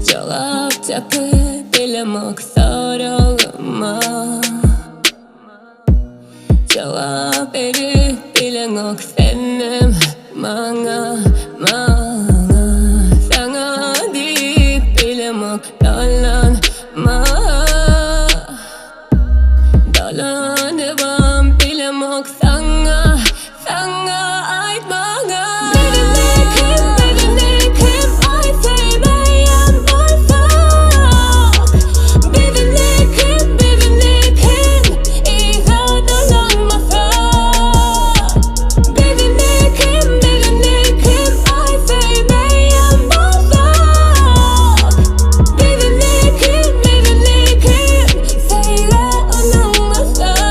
Jogap tapyp bilemok soragyma. Jogap berip bileňok senem maňa, maňa. Saňa diýip bilemok dolanma. Dolanybam bilemok saňa, saňa aýt maňa. Birini kim, birini kim aý söýmeýän bolsak. Birini kim, birini kim yza dolanmasak. Birini kim, birini kim aý söýmeýän bolsak. Birini kim, birini kim söýgä ynanmasak.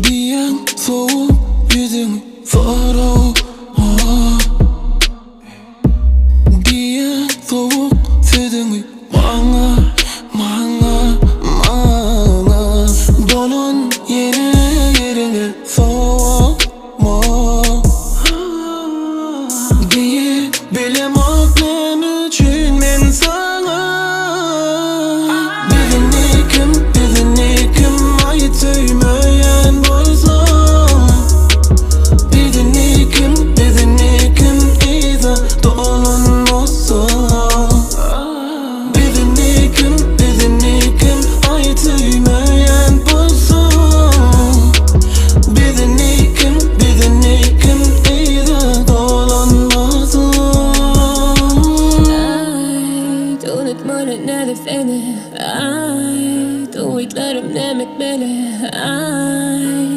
Diýen sowuk ýüzüňi soraw Diýen sowuk sözüňi maňa, maňa, maňa. Dolan ýene ýeriňe sowama. Diýip bilemok näme üçin men saňa. Birini kim, birini kim aýt söýmeýän bolsam. Birini kim, birini kim yza dolanmasa. Birini kim, birini kim aýt söýmeýän bolsam. Birini kim, birini kim yza dolanmasa. Aýt, unutmaly nädip seni. Aýt, umytlarym näme etmeli. Aýt.